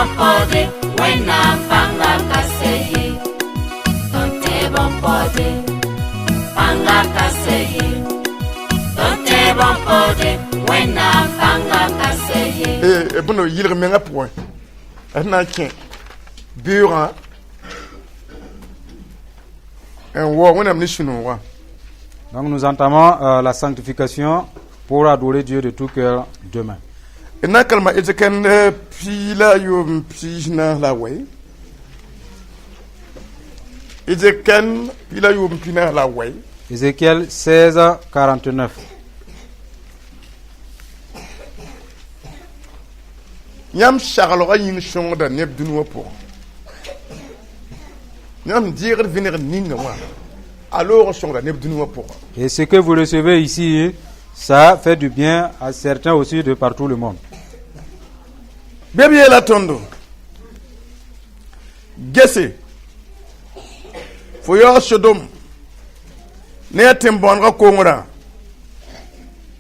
bãmb paoode, Wẽnnaam pãnga ka sɛ ye. Tõnd tẽeb n paoode, pãnga ka sɛ ye. Tõnd tẽeb n paoode, Wẽnnaam pãnga ka sɛ ye. Bõe yɩlg mengã pʋgẽ d na n kẽ beoogã n waoog Wẽnnaam ne sũ-noogã. Donc nous entamons la sanctification pour adorer Dieu de tout cœur demain. D na n kalma Ezekiel 34. Ezekiel 44. Ézéchiel 16, 49. Yãmb saglgã yĩng sõngda neb dũni wã pʋgẽ. Yãmb deegd vẽnegd ninga wã a loog n sõngda neb dũni wã pʋgẽ. Et ce que vous recevez ici, ça fait du bien à certains aussi de partout le monde. Bɩ b yeela tõndo: gese, fo yaoog Sodom ne a tẽn-bõonegã kongrã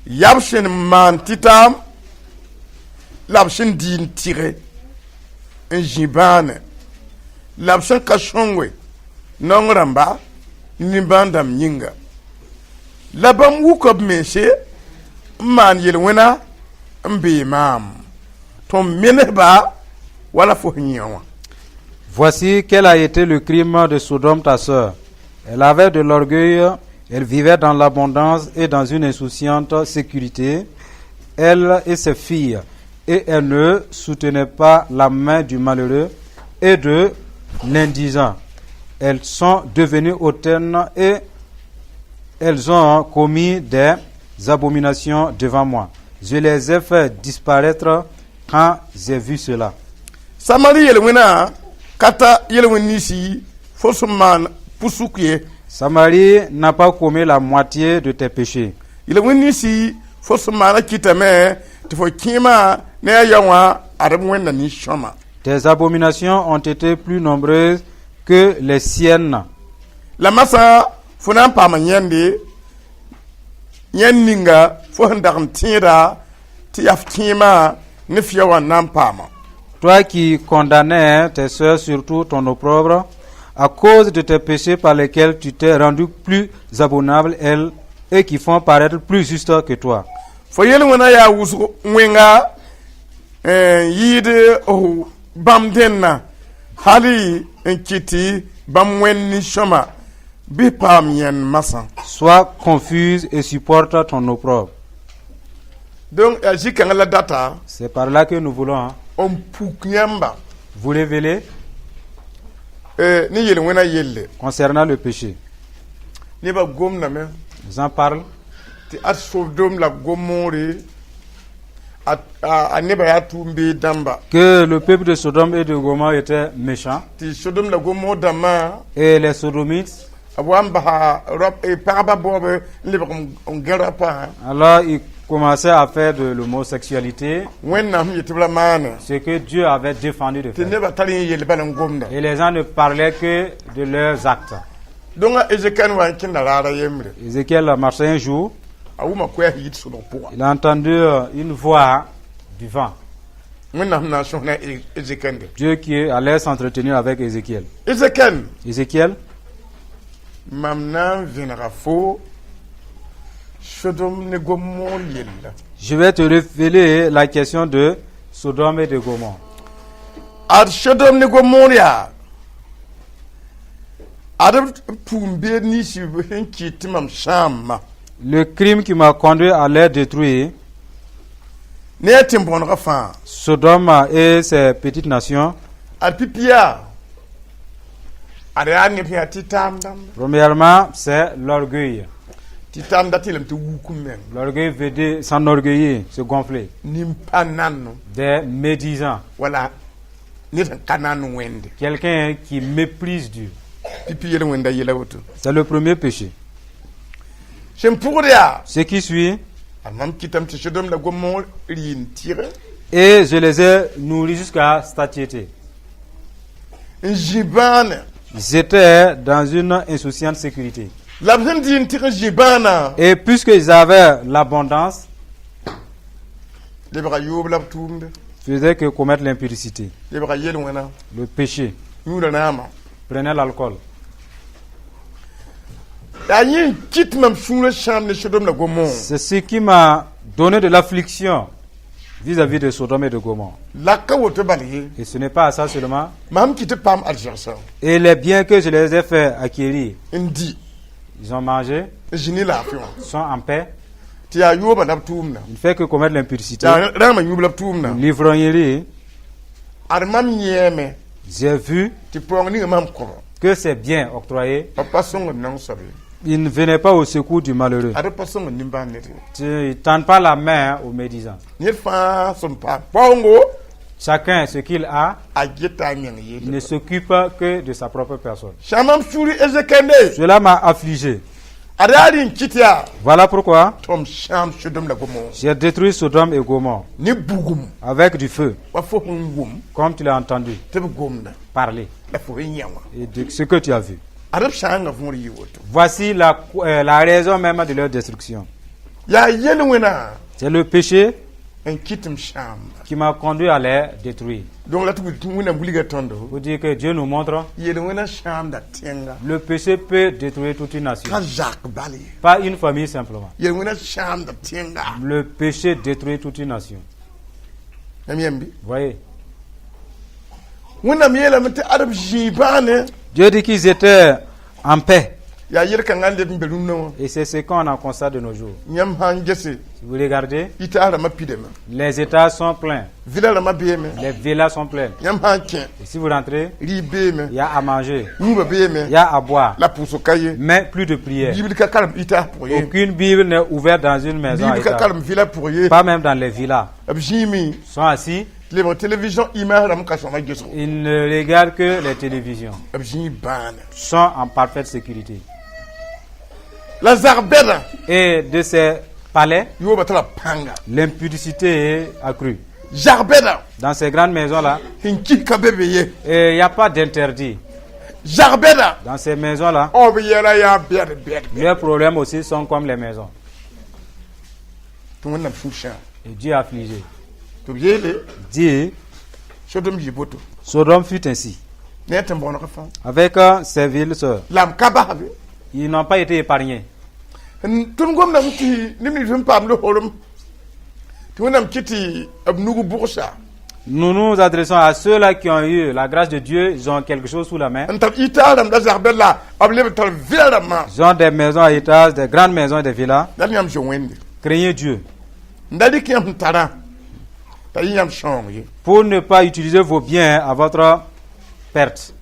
yaa b sẽn maan tɩtaam la b sẽn dɩ n tɩge n zĩ bãane la b sẽn ka sõngoe naong rãmba nimbãan dãmb yĩnga la bãmb wuka b mense n maan yel-wẽna n bee maam tõm menesba wala fo sẽn yẽ wã. Voici quel a été le crime de Sodome, ta sœur. Elle avait de l'orgueil, elle vivait dans l'abondance et dans une insouciante sécurité, elle et ses filles, et elle ne soutenait pas la main du malheureux et de l'indigent. Elles sont devenues hautaines et elles ont commis des abominations devant moi. Je les ai fait disparaître quand j'ai vu cela. Samari yel-wẽna ka ta yel-wẽn ninsi fo sẽn maan pʋsʋk ye. Samarie n'a pas commis la moitié de tes péchés. Yel-wẽn ninsi fo sẽn maana kɩtame tɩ fo kẽemã ne a ya wã ad b wẽnda nin-sõma. Tes abominations ont été plus nombreuses que les siennes. La masã fo na n paama yẽnde yẽnd ninga fo sẽn dag n tẽeda tɩ yaa f kẽemã ne f ya wã n na n paama. Toi qui condamnais tes soeurs, surtout ton opprobre, à cause de tes péchés par lesquels tu t'es rendu plus abominable, elles, et qui font paraître plus juste que toi. Fo yel-wẽna yaa wʋsg wẽnga n yɩɩd f bãmb dẽnna hali n kɩt tɩ bãmb wẽnd nin-sõma bɩ paam yẽnd masã. Sois confuse et supporte ton opprobre. Donc yaa zĩ-kãngã la data C'est par là que nous voulons, hein, n puk yãmba vous révéler ne yel-wẽna yelle. Concernant le péché. Nebã gomdame Ils en parlent tɩ ad Sodom la Gomore a nebã yaa tʋʋm-beed dãmba. Que le peuple de Sodome et de Gomorrhe était méchant. Tɩ Sodom la Gomor dãmbã Et les Sodomites, b wa n basa pagba baoob n lebg n gã rapa. Alors ils commençaient à faire de l'homosexualité, Wẽnnaam sẽn yet tɩ b ra maane. Ce que Dieu avait défendu de Tɩ faire. nebã tar yẽ yell bala n gomda. Et les gens ne parlaient que de leurs actes. Donc a Ezekiel wa n kẽnda raara yembre. Ézéchiel a marché un jour, A wʋma koɛɛs yit sodg pʋga. Il a entendu une voix du vent. Wẽnnaam sẽn na n sõs ne a Ezekiel. Dieu qui allait s'entretenir avec Ézéchiel. Ezekiel, Ézéchiel, mam na n vẽnega fo Sodom ne Gomor yella. Je vais te révéler la question de Sodome et de Gomorrhe. Ad Sodom ne Gomor yaa ad b tʋʋm-beed ninsi sẽn kɩt tɩ mam sãamma. Le crime qui m'a conduit à les détruire, Ne a tẽn-bõonegã fãa. Sodome et ses petites nations, Ad pipi yaa ad yaa neb sẽn yaa tɩ-taam dãmba. Premièrement, c'est l'orgueil. Tɩ-taam dat yeelame tɩ wuk n meng. L'orgueil veut dire s'enorgueillir, se gonfler. Nin-pa nanno. Des médisants. Wala ned sẽn ka nan Wẽnde. Quelqu'un qui méprise Dieu. Pipi yel-wẽnda yela woto. C'est le premier péché. Sẽn pʋgd yaa Ce qui suit, a mam kɩtame tɩ Sodom la Gomor rɩ n tɩge et je les ai nourris jusqu'à satiété. N zĩ bãane. Ils étaient dans une insouciante sécurité. La b sẽn dɩ n tɩg n zĩ bãanã Et puisqu'ils avaient l'abondance, lebga yoob la b tʋʋmde. Faisait que commettre l'impudicité, Lebga yel-wẽna. Le péché, Yũuda naama. Prenait l'alcool. Yaa yẽ n kɩt mam sũurã sãam ne Sodom la Gomor. C'est ce qui m'a donné de l'affliction vis-à-vis de Sodome et de Gomorrhe. La ka woto bal ye. Et ce n'est pas à ça seulement. Mam kɩ tɩ paam alzegsã. Et les biens que je les ai fait acquérir, N di. Ils ont mangé, N zĩ ne laafɩ wã. Sont en paix. Tɩ yaa yooba la b tʋʋmda. Il ne fait que commettre l'impudicité. Yaa rãambã yũub la b tʋʋmda. L'ivrognerie, Ad mam yẽeme j'ai vu tɩ paoong ninga mam kõbɔ. Que ces biens octroyés, B pa sõngd naong soab ye. ils ne venaient pas au secours du malheureux. Ad b pa sõngd nimbãan ned ye. Tu ne tendent pas la main aux médisants. Ned fãa sẽn paam paoongo Chacun ce qu'il a, a geta a meng il yelle. Ne s'occupe que de sa propre personne. Sã mam sũuri ezekende. Cela m'a affligé. Ad yaa rẽ n kɩt yaa Voilà pourquoi tɩ m sãam Sodom la Gomor. J'ai détruit Sodome et Gomorre Ne bugum. Avec du feu, Wa fo sẽn wʋm comme tu l'as entendu tɩ b gomda. Parler La fo sẽn yã wã. Et de ce que tu as vu. Ad b sãangã võor yɩ woto. Voici la raison même de leur destruction. Yaa yel-wẽna C'est le péché n kɩt m sãamba. Qui m'a conduit à les détruire. Donc la tɩ Wẽnnaam wilga tõndo. Pour dire que Dieu nous montre, Yel-wẽna sãamda tẽnga. Le péché peut détruire toute une nation. Ka zak bal ye. Pas une famille simplement. Yel-wẽna sãamda tẽnga. Le péché détruit toute une nation. Yãmb yãmb bɩ. Voyez. Wẽnnaam yeelame tɩ ad b zĩig bãane. Dieu dit qu'ils étaient en paix. Yaa yel-kãngã n leb n be rũnnã wã. Et c'est ce qu'on en constate de nos jours. Yãmb sã n gese. Si vous regardez, Ɩtaas rãmbã pidame. Les étages sont pleins. Villa rãmbã beeme. Les villas sont pleines. Yãmb sã n kẽ. Et si vous rentrez, Rɩɩb beeme. Il y a à manger, Yũubã beeme. Il y a à boire, La pʋʋsg ka ye. Mais plus de prière. Bible ka karem ɩtaas pʋgẽ ye. Aucune Bible n'est ouverte dans une maison à Bible ka étage. karem villa pʋgẽ ye. Pas même dans les villas. B zĩime. Ils sont assis, Tɩ lebg télévision image rãmb ka sõma gesgo. Ils ne regardent que les télévisions. B zĩig bãane. Ils sont en parfaite sécurité. La zag-bɛdã. Et de ces palais, Yoobã tara pãnga. L'impudicité est accrue. Zag-bɛdã. Dans ces grandes maisons-là, Sẽn kis ka be be ye. Et il n'y a pas d'interdit. Zag-bɛdã. Dans ces maisons-là, B yɛla yaa bɛd bɛd. Leurs problèmes aussi sont comme les maisons. Tɩ Wẽnnaam sũ sãam. Et Dieu a affligé. Tɩ b yeele. Dit, Sodom yɩ boto. Sodome fut ainsi. Ne a tẽn-bõonegã fãa. Avec ses villes sœurs. La m ka basbe. Ils n'ont pas été épargnés. Tõnd gomdame tɩ neb nins sẽn paamd horem tɩ Wẽnnaam kɩt tɩ b nug bʋgsa. Nous nous adressons à ceux-là qui ont eu la grâce de Dieu, ils ont quelque chose sous la main. N tar ɩtaas rãmb la zag-bɛd la b leb n tar vɩla rãmbã. Ils ont des maisons à étage, des grandes maisons et des villas. La yãmb zoe Wẽnde. Craignez Dieu. N da dɩk yãmb sẽn tarã t'a yẽ yãmb sãoong ye. Pour ne pas utiliser vos biens à votre perte.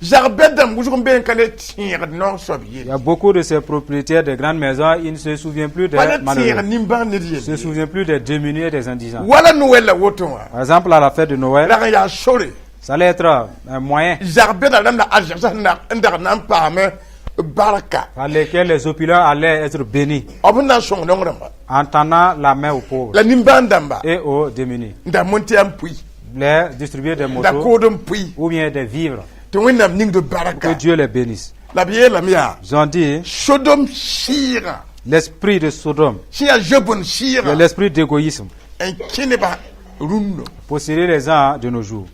Zag-bɛd dãmb wʋsg n bee n ka le tẽegd naong soab Il yelle. Y a beaucoup de ces propriétaires de grandes maisons, ils ne se souviennent plus des Pa le tẽeg malheureux. nimbãan ned Ils ne se yelle. souviennent plus des démunis et des indigents. Wala Noɛl la woto wã. Par exemple, à la fête de Noël, Rag n yaa sore. Ça allait être un moyen Zag-bɛda rãmb la arzɛgsã n dag na n paame barka. Par lequel les opulents allaient être bénis B sẽn na n sõng naong rãmba. En tendant la main aux pauvres La nimbãan dãmba. Et aux démunis. N da monte n pʋɩ. Les distribuer des N da motos kood n pʋɩ. Ou bien des vivres. Tɩ Wẽnnaam ning d barka. Que Dieu les bénisse. La b yeelame yaa. Ils ont dit Sodom sɩɩgã. L'esprit de Sodome, Sẽn yaa zoe-bõn il y sɩɩgã. a l'esprit d'égoïsme N kẽ nebã rũnnã. Posséder les gens de nos jours.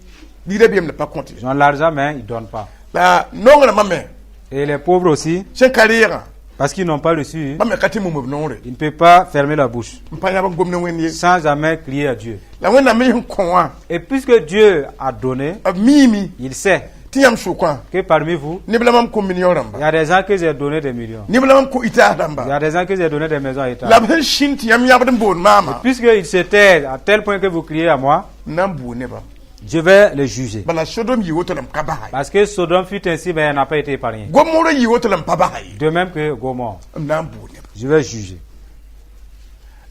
Ligdã beem la pa kõte. Ils ont l'argent, mais ils ne donnent pas. La naong rãmbã me. Et les pauvres aussi, Sẽn ka reegã. Parce qu'ils n'ont pas reçu, Bãmb me ka tɩ mum b noore. ils ne peuvent pas fermer la bouche N pa yãb n gom ne Wẽnd ye. Sans jamais crier à Dieu. La Wẽnnaam me sẽn kõ wã. Et puisque Dieu a donné, B miime. Il sait Tɩ yãmb sʋkã. Que parmi vous, Neb la mam kõ million rãmba. il y a des gens que j'ai donné des millions. Neb la mam kõ itaas Il y rãmba. A des gens que j'ai donné des maisons à étage. La b sẽn sĩnd tɩ yãmb yãbd n boond maamã. Puisqu'il se tait à tel point que vous criez à moi, N na n buu nebã. Je vais le juger. Bala Sodom yɩ woto la m ka basa ye. Parce que Sodome fut ainsi, mais elle n'a pas été épargnée. Gomorã yɩ woto la m pa basa ye. De même que Gomorrhe, M na n buu nebã. je vais juger.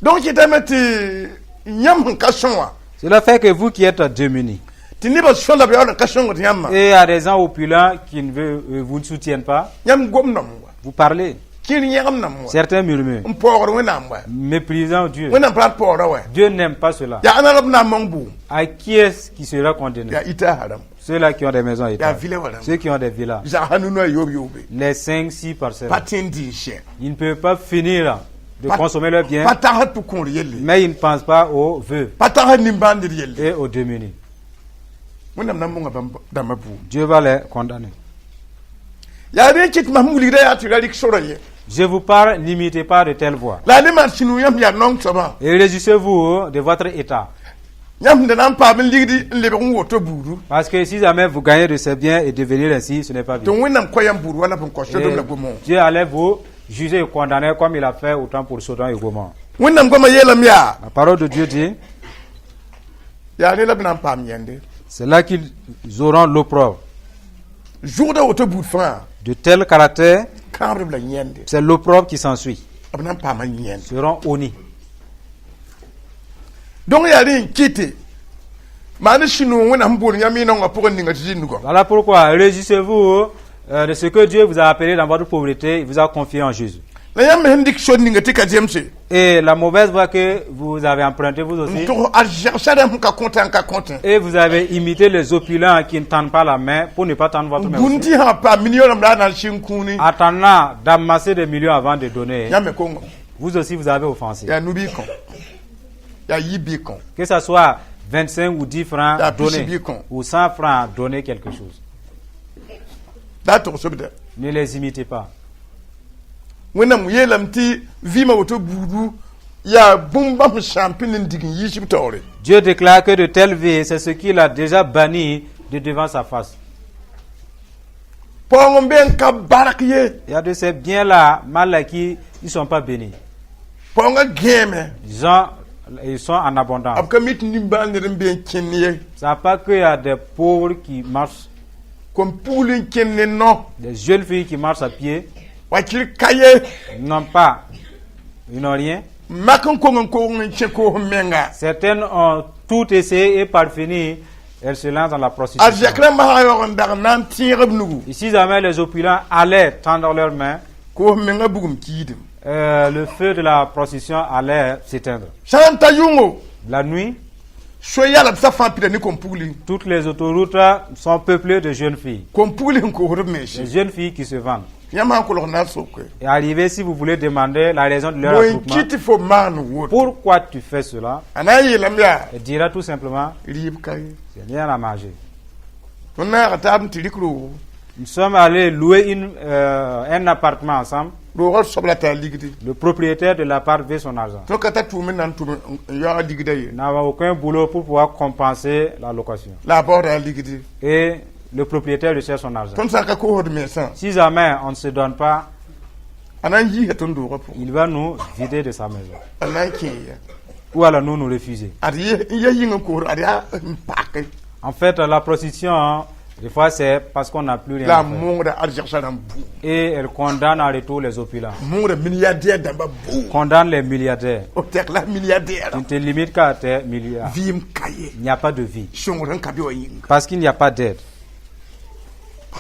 Donc kɩtame tɩ yãmb sẽn ka sõng wã. Cela fait que vous qui êtes démunis, Tɩ nebã sõa la b yaool n ka sõngd yãmbã. Et il y a des gens opulents qui ne veulent, vous ne soutiennent pas, Yãmb gomdame wa. Vous parlez. Kẽer yẽgem name wa. Certains murmurent, N paoogd Wẽnnaam wa. Méprisant Dieu. Wẽnnaam pa rat paoora wa. Dieu n'aime pas cela. Yaa ãnna la b na n mong bʋʋm. À qui est-ce qui sera condamné? Yaa itaasã rãmb. Ceux-là qui ont des maisons à Yaa étage. vɩla wa rãmb. Ceux qui ont des villas. Zagsa nu a yoob yoobe. Les 5, 6 parcelles. Pa tõe n dɩ n sɛ. Ils ne peuvent pas finir. de consommer leurs biens, Pa tagsd pʋ-kõor yelle. Mais ils ne pensent pas aux veuves Pa tagsd nimbãaned yelle. Et aux démunis. Wẽnnaam na n mõnga bãmb dãmbã buud. Dieu va les condamner. Yaa rẽ kɩt masem wilgda yaa tɩ ra rɩk sora ye. Je vous parle, n'imitez pas de telle voie. La a ne maan sũ-noog yãmb yaa naong soabã. Et réjouissez-vous de votre état. Yãmb da na n paam n ligdi n lebg n woto buudu. Parce que si jamais vous gagnez de ces biens et devenir ainsi, ce n'est pas Tɩ bien. Wẽnnaam kõ yãmb buud wala b n kõ Sodom Et la Gomor. Dieu allait vous juger et condamner comme il a fait autant pour Sodome et Gomorrhe. Wẽnnaam goamã yeelame yaa. La parole de Dieu dit, Yaa ne la b na n paam yẽnde. C'est là qu'ils auront l'opprobre. Zʋgda woto buud fãa. De tel caractère, Kãabdb la yẽnde. C'est l'opprobre qui s'ensuit. B na n paama yẽnde. Seront honnis. Donc yaa rẽ n kɩte maan sũ-noog Wẽnnaam bool yãmb y naongã pʋgẽ ninga tɩ zĩndgã. Voilà pourquoi réjouissez-vous de ce que Dieu vous a appelé dans votre pauvreté, il vous a confié en Jésus. La yãmb sẽn dɩk sor ninga tɩ ka zemse. Et la mauvaise voie que vous avez empruntée vous N aussi, tog arzɛgsã rãmb ka kõta n ka kõtẽ. Et vous avez imité les opulents qui ne tendent pas la main pour ne pas tendre votre main Bũn aussi. tɩ sã paam million rãmb la a na n sɩng kũuni. Attendant d'amasser des millions avant de donner, Yãmb me kongo. Vous aussi, vous avez offensé. Yaa nu-bɩ kõ yaa yi bɩ kõ. Que ce soit 25 ou 10 francs Ya, donnés, puis con. Ou 100 francs donnés quelque chose. Da tog sobda. Ne les imitez pas. Wẽnnaam yeelame tɩ vɩɩmã woto buudu yaa bũmb bãmb sãam pĩnd n dig n yiis b taoore. Dieu déclare que de telles vies, c'est ce qu'il a déjà banni de devant sa face. Paoong n be n ka bark ye. Il y a de ces biens-là, mal acquis, ils ne sont pas bénis. Paoongã gẽeme. Ils sont en abondance. B ka mi tɩ nimbãan ned n be n kẽnd ye. Ça n'a pas qu'il y a des pauvres qui marchent, Kom-pugl n kẽnd ne no. Des jeunes filles qui marchent à pied, Wakir ka ye. N'ont pas, ils n'ont rien. Mak n kong n koog n kẽ koos menga. Certaines ont tout essayé et par finir, elles se lancent dans la prostitution. Arzɛk rãmbã sã yaoog n dag n na n tẽeg b nugu. Et si jamais les opulents allaient tendre leurs mains, Koos menga bugum kiidem. Le feu de la prostitution allait s'éteindre. Sã n ta yʋngo. La nuit, So yalb sã fãa pida ne kom-pugli. Toutes les autoroutes sont peuplées de jeunes filles. Kom-pugli sẽn koosd b mense. Des jeunes filles qui se vendent. Yãmb sã n kolg na n soke. Et arrivé, si vous voulez demander la raison de leur Bõe n attroupement, kɩt tɩ fo maan woto. Pourquoi tu fais cela? A na n yeelame yaa. Elle dira tout simplement, Rɩɩb ka ye. C'est rien à manger. Tõnd naaga taab n tɩ rɩk roogo. Nous sommes allés louer un appartement ensemble. Roogã soab la t'a ligdi. Le propriétaire de l'appart veut son argent. Tõnd ka tar tʋʋm n na n tʋm n yaoog ligdã ye. Il n'avait aucun boulot pour pouvoir compenser la location. La a baooda a ligdi. Et le propriétaire recherche son argent. Tõnd sã n ka koosd mensã. Si jamais on ne se donne pas, A na n yiisa tõnd doogã pʋgẽ. Il va nous vider de sa maison. A na n kẽ ya. Ou alors nous nous refuser. Ad n yɛ yĩng n koosd ad yaa n pake. En fait, la prostitution, hein, des fois, c'est parce qu'on n'a plus rien La à faire. mõoda arzɛgsã rãmb buu. Et elle condamne en retour les opulents. Mõoda milliardaire dãmbã buu. Condamne les milliardaires. B tɛk la milliardaire. Tu ne te limites qu'à tes milliards. Vɩɩm ka ye. Il n'y a pas de vie. Sõngd n ka be wa yĩnga. Parce qu'il n'y a pas d'aide.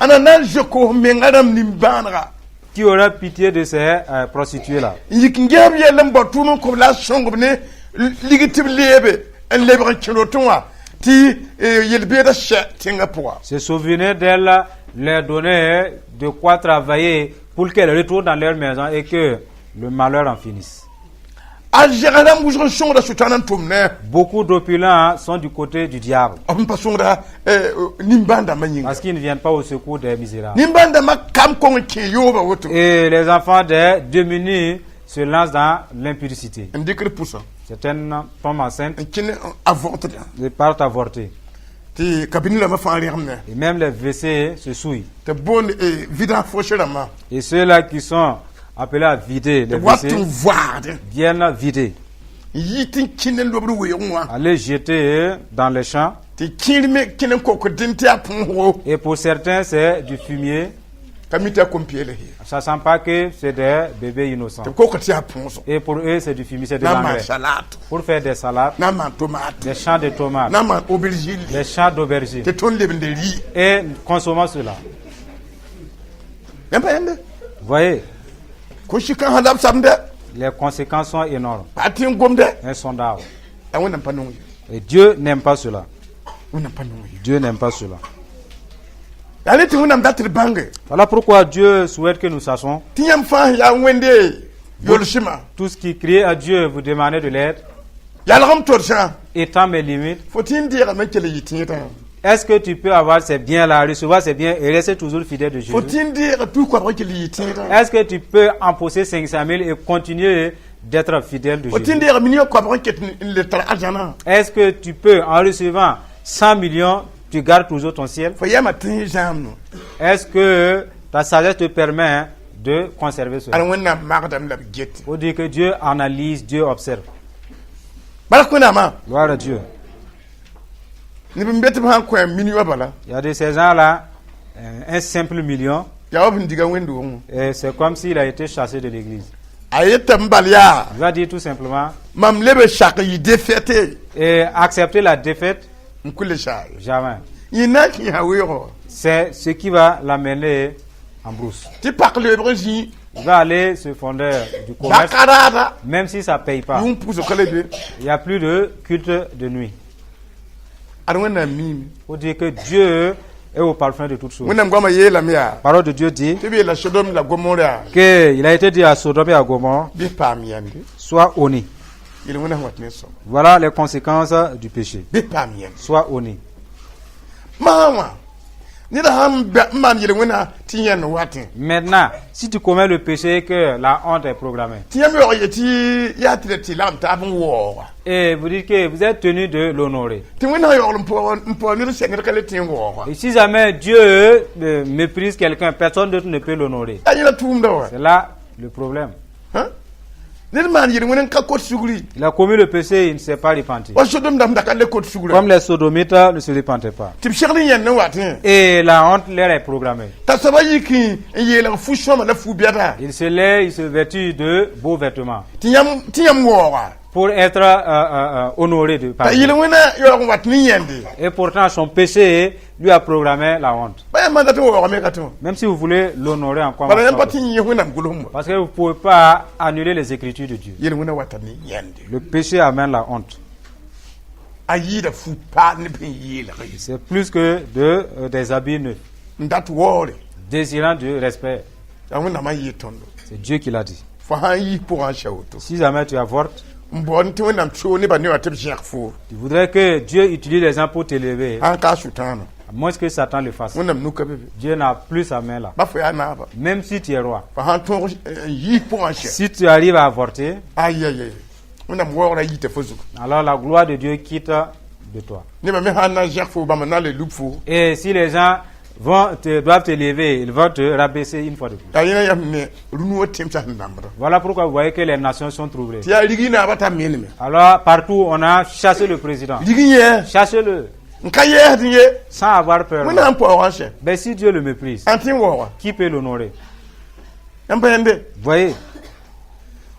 A na na n zoe koos menga rãmb nimbãanega. Qui aura pitié de ces prostituées-là? N yik n ges b yell n bao tʋʋm n kõb la a sõngb ne lig tɩ b leebe n lebg n kẽ rotẽ wã tɩ yel-beedã sɛ tẽngã pʋga. Se souvenir d'elles, leur donner de quoi travailler pour qu'elles retournent dans leur maison et que le malheur en finisse. Arzɛg rãmb wʋsg n sõngda Sʋtãan n tʋm ne. Beaucoup d'opulents sont du côté du diable B n pa sõngda nimbãan-dãmbã yĩnga. Parce qu'ils ne viennent pas au secours des misérables. Nimbãan-dãmbã kam kong n kẽ yooba woto. Et les enfants des démunis se lancent dans l'impudicité. N dɩkd pʋsã. Certaines tombent enceintes N kẽnd avortda. Et partent avorter. Tɩ kabini rãmbã fãa rẽgemne. Et même les WC se souillent. Tɩ boond vidange fosse rãmbã. Et ceux-là qui sont appelés à vider les Tɩ wat WC n vaagd. Viennent vider. N yɩ tɩ n kẽnd n lobd weoogẽ wã. Aller jeter dans les champs. Tɩ kẽer me kẽnd n kok dẽn tɩ yaa põosgo. Et pour certains, c'est du fumier, Ka mi tɩ yaa kom-peels ye. Sachant pas que c'est des bébés innocents. Tɩ kok tɩ yaa põosgo. Et pour eux, c'est du fumier, c'est de Na n maan l'engrais. Salade. Pour faire des salades, Na n maan tomate. Des champs de tomates, Na n maan aubergine. Des champs d'aubergines. Tɩ tõnd lebende rɩ. Et consommons cela. Yãmb pa yãmbe. Vous voyez, Kõ-sɩkã sã la b samdɛ. Les conséquences sont énormes, Pa tɩ n gomdɛ. Insondables. La Wẽnnaam pa nong ye. Et Dieu n'aime pas cela. Wẽnnaam pa nong ye. Dieu n'aime pas cela. Yaa ne tɩ Wẽnnaam dat tɩ d bãnge. Voilà pourquoi Dieu souhaite que nous sachions Tɩ yãmb fãa yaa Wẽnde. Yolsɩma. Tout ce qui crie à Dieu, vous demandez de l'aide. Yalg m torsã. Étends mes limites. Fo tɩ n deegame kell n yɩ tẽedã. Est-ce que tu peux avoir ces biens-là, recevoir ces biens et rester toujours fidèle de Fo Jésus? Tɩ n deega tus koabg kell n yɩ tẽedã. Est-ce que tu peux empocher 500 000 et continuer d'être fidèle de Fo tɩ n Jésus? Deega million koabg n ket n le tar arzãnã. Est-ce que tu peux, en recevant 100 millions, tu gardes toujours ton ciel? Fo yɛma tẽ zãam no. Est-ce que ta sagesse te permet de conserver cela? Ad Wẽnnaam magdame la b get. Il faut dire que Dieu analyse, Dieu observe. Bark Wẽnnaamã. Gloire à Dieu. Neb n be tɩ b sãn kõ million bala. Il y a de ces gens-là, un simple million, Yaa wa b n diga wẽnd-doogẽ. Et c'est comme s'il a été chassé de l'église. A yetame bal yaa. Il va dire tout simplement, Mam leb sak n yɩ défaite. Et accepter la défaite, N kʋ le saag. Jamais. Yẽ na n kẽesa weoogɔ. C'est ce qui va l'amener en brousse. Tɩ pak leebg n zĩ. Il va aller se fonder du commerce, Baka raada. Même si ça ne paye pas. Yʋng pʋʋsg ka le be. Il n'y a plus de culte de nuit. Ad Wẽnnaam miime. Il faut dire que Dieu est au parfum de toutes choses. Wẽnnaam goamã yeelame yaa. La parole de Dieu dit Tɩ b yeela Sodom la Gomor yaa. Qu'il a été dit à Sodome et à Gomorrhe, Bɩ paam yãnde. Sois honni. Yel-wẽnã sẽn wat ne sõm. Voilà les conséquences du péché. Bɩ paam yãnde. Sois honni. Maa wã ned sãn n maan yel-wẽnã tɩ yãnd watẽ. Maintenant, si tu commets le péché et que la honte est programmée, Tɩ yãmb yaoog ye tɩ yaa tɩ la tɩ lagm taab n waooga. Et vous dites que vous êtes tenu de l'honorer. Tɩ Wẽnnaam yaool n paoog ned sɛ ned ka le tẽ n waooga. Et si jamais Dieu méprise quelqu'un, personne d'autre ne peut l'honorer. Yaa yẽla tʋʋmda wa. C'est là le problème. Hã? Ned maan yel-wẽn n ka kot sugri. Il a commis le péché, il ne s'est pas repenti. Wa Sodom dãmb da ka le kot sugrã. Comme les sodomites ne se repentaient pas. Tɩ b segl n yãnd n watẽ. Et la honte leur est programmée. T'a soaba yik n yeelg fu-sõma la fu-bɛda. Il se lève, il se vêtit de beaux vêtements Tɩ yãmb tɩ yãmb waooga. Pour être honoré de par T'a Dieu. Yel-wẽnã yaoog n wat ne yãnde. Et pourtant, son péché lui a programmé la honte. Ba yãmb maan dat n waoogame ka tɩ. Même si vous voulez l'honorer encore, Bala yãmb pa tɩ yẽ Wẽnnaam gʋlsem wa. Parce que vous ne pouvez pas annuler les écritures de Dieu. Yel-wẽnã wata ne yãnde. Le péché amène la honte. A yɩɩda fu-paal ne bẽn yeelg. C'est plus que des habits neufs. N dat waoore. Désirant du respect. Yaa Wẽnnaamã n yɩɩ tõndo. C'est Dieu qui l'a dit. Fo sã n yiis pʋgã n sɛ woto. Si jamais tu avortes, N baood tɩ Wẽnnaam soog nebã ne wã tɩ b zẽg foo. Tu voudrais que Dieu utilise les gens pour t'élever, Sãn ka Sʋtãanã. À moins que Satan le fasse. Wẽnnaam nu ka be be. Dieu n'a plus sa main là. Ba fo yaa naaba. Même si tu es roi. Fo sãn tõog n yiis pʋgã n sɛ. Si tu arrives à avorter, Ayayay. Wẽnnaam waoogrã yita fo zugu. Alors la gloire de Dieu quitte de toi. Nebã me sãn na n zẽg foo bãmb na n le lub foo. Et si les gens doivent t'élever, ils vont te rabaisser une fois de plus. Yaa yẽna yãmb ne rũnu wã tẽmsã sẽn dãmbda. Voilà pourquoi vous voyez que les nations sont troublées. Tɩ yaa rigi naabã t'a meneme. Alors partout, on a chassé le président. Rigi yẽ. Chassez-le N ka yɛɛsd ye. Sans avoir peur. Wẽnnaam paoogã n sɛ. Mais si Dieu le méprise, Ãn tɩ n waooga. Qui peut l'honorer? Yãmb pa yãnde. Voyez,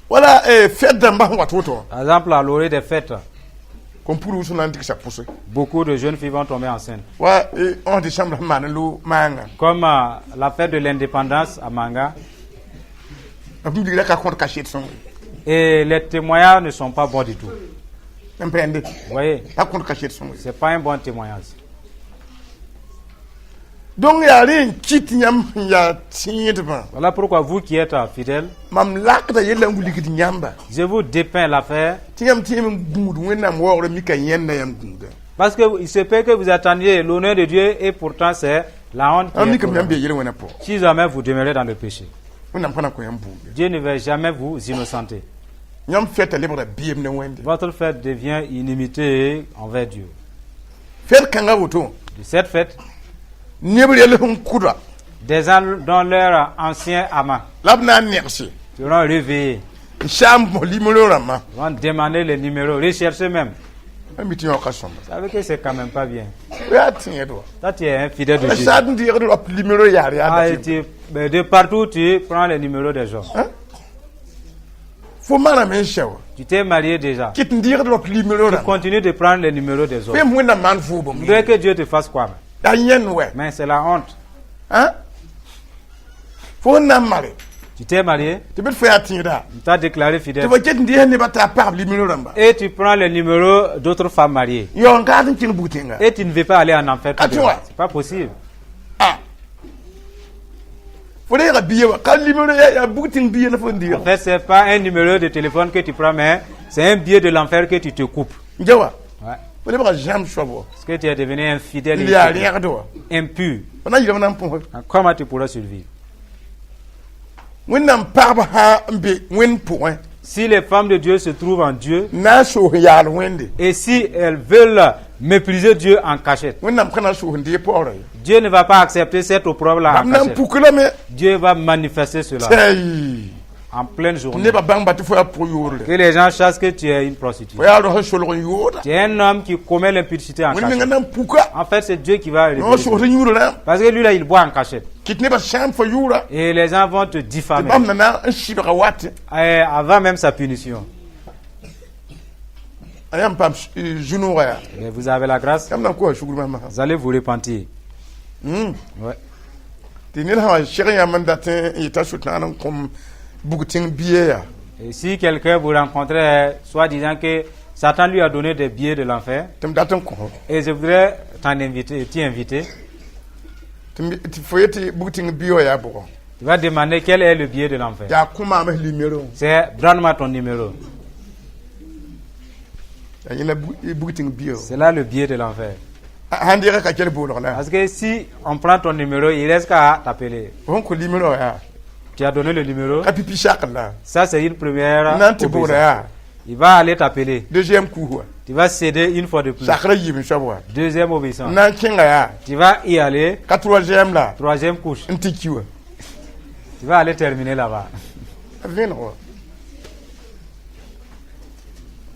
Wala fɛd dãmbã sẽn wat woto. Par exemple, à l'orée des fêtes, Kom pur wʋsg na n digsa pʋse. Beaucoup de jeunes filles vont tomber enceintes. Wa 11 décembre sẽn maan n loog maanga. Comme la fête de l'indépendance à Manga, B bilgra ka kõt kaset sõngo. Et les témoignages ne sont pas bons du tout. Yãmb pa yãnde. Vous voyez, Pa kõt kaset sõngo. C'est pas un bon témoignage. Donc yaa rẽ n kɩt yãmb sẽn yaa tẽedbã. Voilà pourquoi vous qui êtes fidèles, Mam lakda yella n wilgd yãmba. Je vous dépeins l'affaire Tɩ yãmb tẽem n gũud Wẽnnaam waoogrã mika yẽnda yãmb gũuda. Parce qu'il se peut que vous attendiez l'honneur de Dieu et pourtant c'est la honte qui Ãmb est mikame yãmb programmée. bee yel-wẽnã pʋgẽ. Si jamais vous demeurez dans le péché, Wẽnnaam pa na kõ yãmb buud. Dieu ne va jamais vous innocenter. Yãmb fɛta lebgra beem ne Wẽnde. Votre fête devient inimité envers Dieu. Fɛd kãngã woto. De cette fête, Neb rel sẽn kʋda. Des gens dont leur ancien amant La b na n negse. Seront réveillés, N saam bõ limero rãmbã. Vont demander les numéros, rechercher même. A mi tɩ yãoog ka sõmba. Vous savez que c'est quand même pas bien. Yaa tẽed wa. Toi, tu es un fidèle de A Jésus. saad n deegd rap limero yaar yaa Ah, et da mais de partout, tu prends les numéros des gens. Fo maname n sɛ wa. Tu t'es marié déjà. Kɩt n deegd rap limero Tu rãmba. Continues de prendre les numéros des autres. Fẽem Wẽnnaam maan vʋʋbem. Tu voudrais que Dieu te fasse quoi? Yaa yẽnd wɛ. Mais c'est la honte. Hã? Fo n na n mare. Tu t'es marié, Tɩ bɩ d fo yaa tẽeda. Tu t'as déclaré fidèle. Tɩ fo ket n dees nebã t'a pagb limero rãmba. Et tu prends les numéros d'autres femmes mariées. Yaoog n kaas n kẽng bug-tẽnga. Et tu ne veux pas aller en enfer. Ah, tu vois. C'est pas possible. Ah. Fo reega billet wã ka numéro yaa bug tẽng billet la fo n En dɩɩg. Fait, c'est pas un numéro de téléphone que tu prends, mais c'est un billet de l'enfer que tu te coupes. N ja wa. Ouais. Fo lebga zãmb soab wa. Parce que tu es devenu infidèle N et yaa hypocrite, rẽgd wa. Impur. Fo na n yɩlem na n põsg. Comment tu pourras survivre? Wẽnnaam pagb sã n be Wẽnd pʋgẽ, Si les femmes de Dieu se trouvent en Dieu, na n soos n yaal Wẽnde, et si elles veulent mépriser Dieu en cachette, Wẽnnaam ka na n soos n deeg paoora ye. Dieu ne va pas accepter cette opprobre-là en B na n cachette. puk lame. Dieu va manifester cela Tɛi en pleine journée. Nebã bãng ba tɩ fo yaa pʋg yoorle. Que les gens sachent que tu es une prostituée. Fo yaa rosã solg n yooda. Tu es un homme qui commet l'impudicité en Wẽnd menga cachette. na n puka. En fait, c'est Dieu qui va No révéler. soos n yũud rãmb. Parce que lui, là, il boit en cachette. Kɩt nebã sãam fo yʋʋra. Et les gens vont te Tɩ diffamer. bãmb na na n sɩbga wat. Et avant même sa punition. A yãmb paam zu-noogã yaa. Mais vous avez la grâce, Yãmb na n kosa sugr bãmb vous allez vous repentir. Ouais. Tɩ ned sã wa seg yãmb n dat n yeta Sʋtãan n kõm bug tẽng billet yaa, Et si quelqu'un vous rencontrait, soit disant que Satan lui a donné des billets de l'enfer, tɩ m dat n kõs, et je voudrais t'en inviter, t'y inviter, tɩ fo yetɩ bug tẽng billet wã yaa bʋgɔ, tu vas demander quel est le billet de l'enfer. Yaa kõ maam s numéro. C'est donne-moi ton numéro. Yaa yẽla bug tẽng billet. C'est là le billet de l'enfer. Sãn deega ka kell boolg la. Parce que si on prend ton numéro, il reste qu'à t'appeler. Fo sẽn kõ numéro yaa, Tu as donné le numéro. Ka pipi sakr la. Ça, c'est une première Na n tɩ booda obéissance. yaa. Il va aller t'appeler. Deuxième coup wa. Tu vas céder une fois de plus. Sakrã yiib n soab wa. Deuxième obéissance. N na n kẽnga yaa. Tu vas y aller. Ka troisième la. Troisième couche. N tɩ ki wa. Tu vas aller terminer là-bas. A vẽeneg wa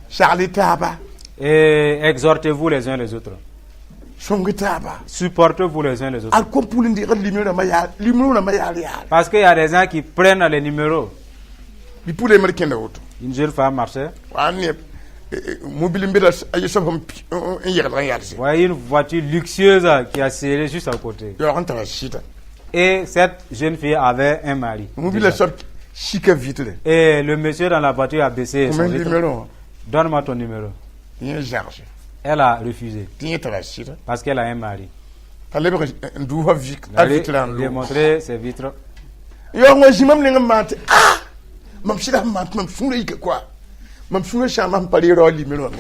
sagl y taaba. Et exhortez-vous les uns les autres. Sõng y taaba. Supportez-vous les uns les autres. Al kom pʋl n deegd numéro rãmbã yaa numéro rãmbã yaal yaal. Parce qu'il y a des gens qui prennent les numéros. Bɩ pʋl yembr kẽnda woto. Une jeune femme marchait. Wa ne mobil n beda a ye soab n yɛgdg n yalse. Voyez une voiture luxueuse qui a serré juste à côté. Yaoog n tara sɩda. Et cette jeune fille avait un mari Mobilã déjà. Soab sika vitre. Et le monsieur dans la voiture a baissé son Kõ vitre. numéro. Donne-moi ton numéro. Tɩ yẽ zãgse. Elle a refusé Tɩ yẽ tara sɩda. Parce qu'elle a un mari. T'a lebg n duusa Il a a vitrã n loog. démontré ses vitres. Yaoog wã zĩ mam neng n maan tɩ a mam sɩda sẽn maan tɩ mam sũurã yika koa mam sũurã sãama sẽn pa reeg rao numéro wã me.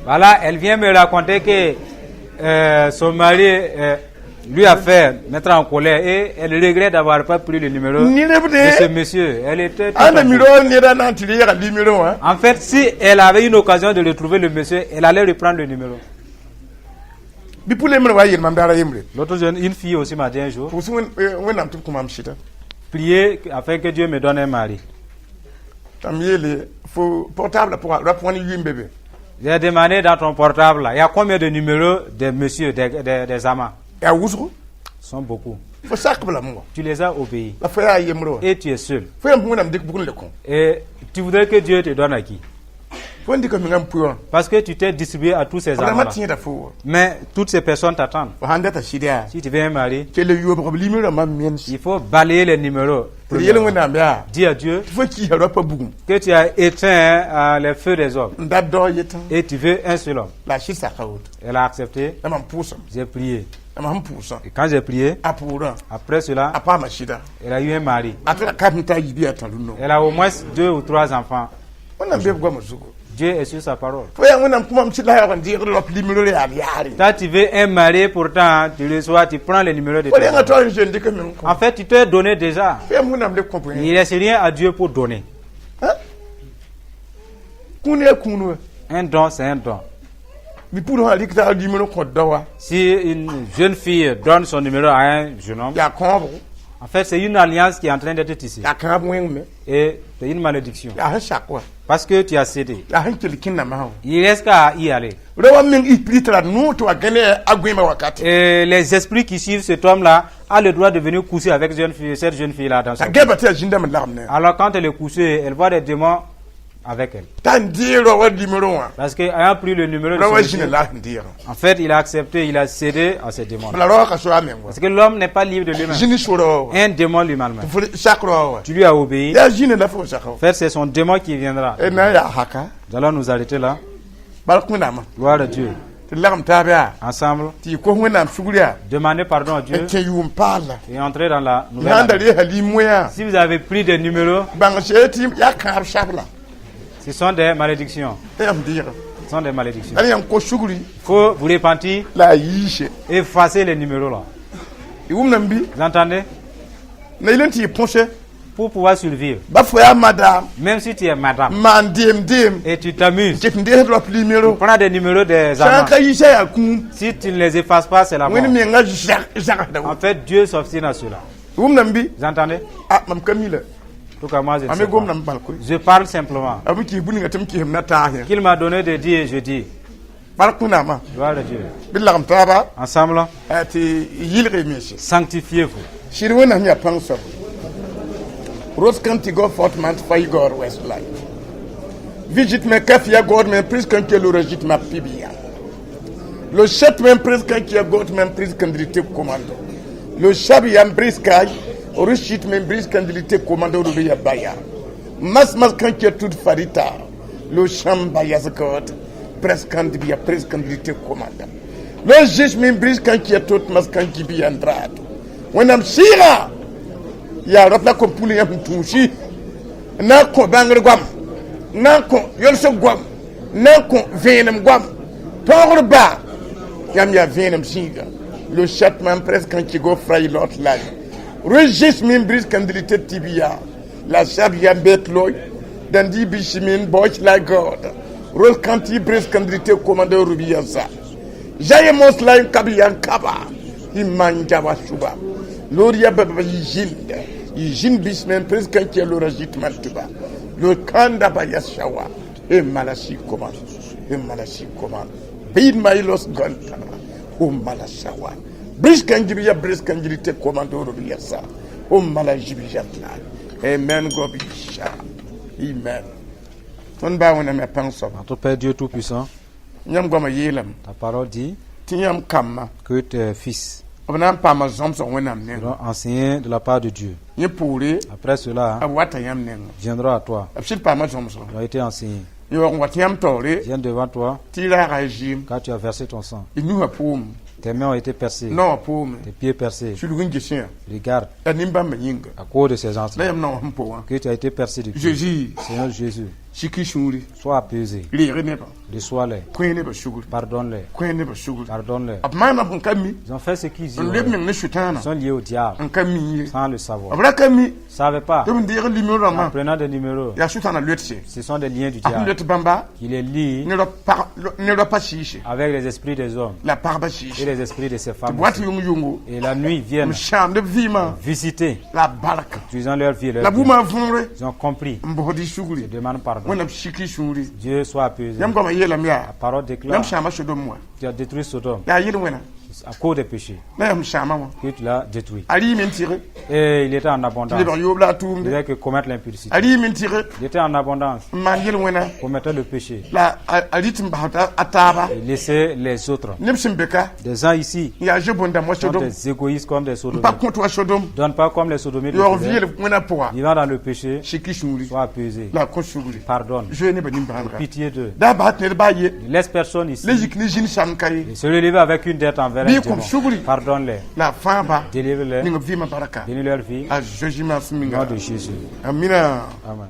Voilà, elle vient me raconter que son mari lui a fait mettre en colère et elle regrette d'avoir pas pris le numéro de ce monsieur. Elle était tout Ãnda en miro neda na n tɩ reega numéro wã. En fait, si elle avait une occasion de retrouver le monsieur, elle allait reprendre le numéro. Bɩ pʋl yembrã wa yel mam daara yembre. L'autre jeune, une fille aussi m'a dit un jour, Pʋʋs Wẽnnaam tɩ b kõ mam sɩda. Priez afin que Dieu me donne un mari. T'a m yeele fo portable pʋga rap wãn yʋɩm be be. J'ai demandé dans ton portable, là, il y a combien de numéros des messieurs, des amants? Yaa wʋsgo. Ils sont beaucoup. Fo sak b lame wa. Tu les as obéis. La fo yaa yembre wa. Et tu es seul. Fo yãmb Wẽnnaam dɩk bugd n le kõ. Et tu voudrais que Dieu te donne à qui? Fo n dɩka menga n pʋɩ wã. Parce que tu t'es distribué à tous ces B rãmbã amants. tẽeda fo wa. Mais toutes ces personnes t'attendent. Fo sãn data sɩd yaa, Si tu veux un mari, kell yoobg b limrã rãmbã mens. Il faut balayer les numéros. Tɩ d yel Wẽnnaam yaa, Dis à Dieu tɩ fo kiisa rapa bugum, que tu as éteint les feux des hommes n dat dao yetã. Et tu veux un seul homme. La a sɩd saka woto. Elle a accepté. La mam pʋʋsame. J'ai prié. La mam sẽn pʋʋsã, Et quand j'ai prié, a pʋʋrã, après cela, a paama sɩda. Elle a eu un mari. A tɩ ka sẽn ta yiib yaa tã rũnnã. Elle a au moins deux ou trois enfants. Wẽnnaam be b goamã zugu. Dieu est sur sa parole. Fo yaa Wẽnnaam kõ mam sɩd la yaoog n deegd rap limro yaal yaare. Toi, tu veux un mari, pourtant, tu reçois, tu prends les numéros de Fo tes rẽngã enfants. taoor n zoe n dɩk meng kõ. En fait, tu t'es donné déjà. Fo yam Wẽnnaam le kõ bõe. Il ne laisse rien à Dieu pour donner. Kũun yaa kũun wa. Un don, c'est un don. Bɩ pʋʋd sã rɩk t'a numéro kõ daoa, Si une jeune fille donne son numéro à un jeune homme, yaa kãobgo. En fait, c'est une alliance qui est en train d'être tissée. Yaa kãab wẽng me. Et c'est une malédiction. Yaa sẽn sak wa. Parce que tu as cédé. Yaa sẽn kell kẽndame sã wa. Il reste qu'à y aller. Rao wã meng esprit tara noor tɩ wa gãne a goẽemã wakate. Et les esprits qui suivent cet homme-là a le droit de venir coucher avec cette jeune fille-là dans son T'a gɛba tɩ yaa zĩndame lagem ne. Alors quand elle est couchée, elle voit des démons avec elle. T'a n deeg rao wã numéro wã. Parce qu'ayant pris le numéro de Rao son wã monsieur, zĩna la sẽn deegã. En fait, il a accepté, il a cédé à ces démons. La rao wã ka so a meng wa. Parce que l'homme n'est pas libre de lui-même. Zĩni so rao wa. Un démon lui malmène. Fo sak rao wa. Tu lui as obéi. Yaa zĩna la fo saka wa. En fait, c'est son démon qui viendra. E na n yaa haka. Nous allons nous arrêter là. Bark Wẽnnaamã. Gloire à Dieu. Tɩ lagem taab yaa Ensemble, tɩ y kos Wẽnnaam sugr yaa demandez pardon à Dieu n kẽ yʋʋm paala et entrez dans la nouvelle sã n da année. reesa lim-wẽyã Si vous avez pris des numéros, bãng see tɩ yaa kãab sabla ce sont des malédictions. Tɩ yãmb deega Ce sont des malédictions. la yãmb kos sugri Il faut vous repentir, la a yiise effacer les numéros là. Y wʋmdame bɩ Vous entendez? Na yel n tɩ y põse Pour pouvoir survivre. Ba fo yaa madame Même si tu es madame maan deem deem et tu t'amuses, ket n deesd rap limero prends des numéros des sã n amants. ka yiisa yaa kũum Si tu ne les effaces pas, c'est la mort. Wẽnd menga zagsda En fait, Dieu s'obstine à cela. Wʋmdame bɩ Vous entendez? A mam ka mi la En tout cas, moi, je ne mam sais me pas. gomdame bal koe Je parle simplement. A b kis bũ-ninga tɩ m kɩsem na taas yẽ Qu'il m'a donné de dire, je dis. Bark Wẽnnaamã Gloire à Dieu. Bɩ lagem taaba Ensemble, tɩ yɩlg y mense sanctifiez-vous. Sɩd Wẽnnaam yaa pãng soab Rose County go Fort Mount Fire God Westlife. Vigit me kafia God men pris kan ke lorajit ma pibia. Le chat men pris kan ke God men pris kandilité commando. Le chabi yam bris kai rushit men bris kandilité commando do ya baya. Mas mas kan ke tout farita. Le chamba yazakot pres kandibia pres kandilité commando. Le juge men bris kan ke tout mas kan ki bi andrado. Wẽnnaam sɩɩga yaa rap la kom pʋl yãmb sẽn tũusi n na n kõ bãngr goam n na n kõ yolsg goam n na n kõ vẽenem goam tõogr ba yãmb yaa vẽenem zĩiga le châtiment presque quand qui go fray lot la registre min brise candidité tibia la sabia bet loy dandi bishimin boch la god rol kanti brise candidité commandeur rubiyansa jaye mos la kabiyan kaba imanja wa suba loria baba yijinda yijin bismen presque quand qui l'oragit mantuba le kanda ba yashawa e malasi koma e malasi koma bid mailos ganta o malasawa briskanjiriya briskanjirite komandoro biyasa o malajibiyatla amen gobisha amen tõnd baa Wẽnnaam yaa pãng soaba Notre Père Dieu Tout-Puissant, yãmb goamã yeelame ta parole dit tɩ yãmb kambã que tes fils b na n paama zãmsg Wẽnnaam nengã seront enseignés de la part de Dieu. Yẽ poore Après cela, b wata yãmb nengã viendra à toi. B sɩd paama zãmsg Ils ont été enseignés. Yaoog n wat yãmb taoore Viennent devant toi tɩ y raaga y zɩɩm quand tu as versé ton sang. Y nusã pʋʋme Tes mains ont été percées, naowã pʋʋme tes pieds percés. Sulg n gesẽ Regarde, yaa nin-bãmbã yĩnga à cause de ces gens la yãmb naowã sẽn po wã que tu as été percé du pied. Jésus Seigneur Jésus, sik y sũuri sois apaisé. Reeg nebã Reçois-les, kõ nebã sugr pardonne-les, kõ nebã sugr pardonne-les. B maana sẽn ka mi Ils ont fait ce qu'ils n leb ignoraient. meng ne sʋtãanã Ils sont liés au diable n ka mi ye sans le savoir. B ra ka mi Ils ne savaient pas. Tɩ b n deeg limero rãmbã En prenant des numéros, yaa sʋtãanã loetse ce sont des liens du a sẽn diable loet bãmba qui les lie ne raopa sɩɩse avec les esprits des hommes la pagba et sɩɩse les esprits de ces tɩ femmes b wat aussi. yʋng yʋngo Et la nuit, ils viennent m sãamd b vɩɩmã visiter, la barka utilisant leur vie. La Leur bien. bũmã võore Ils ont compris. N bosd y sugri Ils demandent pardon. Wẽnnaam sik y sũuri Dieu soit apaisé. Yãmb goamã yeelame yaa La parole déclare yãmb sãama Sodom wã tu as détruit Sodome yaa yel-wẽna à cause des péchés la yãmb sãama wã que tu l'as détruit. A rɩɩme n tɩge Et il était en tɩ abondance. lebg yoob la a Il tʋʋmde disait que commettre l'impudicité. A rɩɩme n tɩge Il était en abondance, n maan yel-wẽna commettait le péché. La a rɩt n bas a taaba Il laissait les autres. Neb sẽn be ka Des gens ici n yaa ze-bõn-dãmb wa sont Sodom des égoïstes comme des n pa sodomites. kõt wa Sodom Ne donnent pas comme les sodomites le yaoog faisaient. vɩɩl wẽna pʋga Vivant dans le péché, sik y sũuri sois apaisé. La a kõ sugri Pardonne. Zoe nebã nimbãanega Pitié d'eux. Da bas tɩ ned baa ye Ne laisse personne ici le yik ne zĩn sãn ka ye et se relever avec une dette envers un Bɩ démon. kõ sugri Pardonne-les. La a fãaba Délivre-les. ning b vɩɩmã baraka Bénis leur vie. A Jésus ma Au nom sẽn minga de Jésus. Amina. Amen.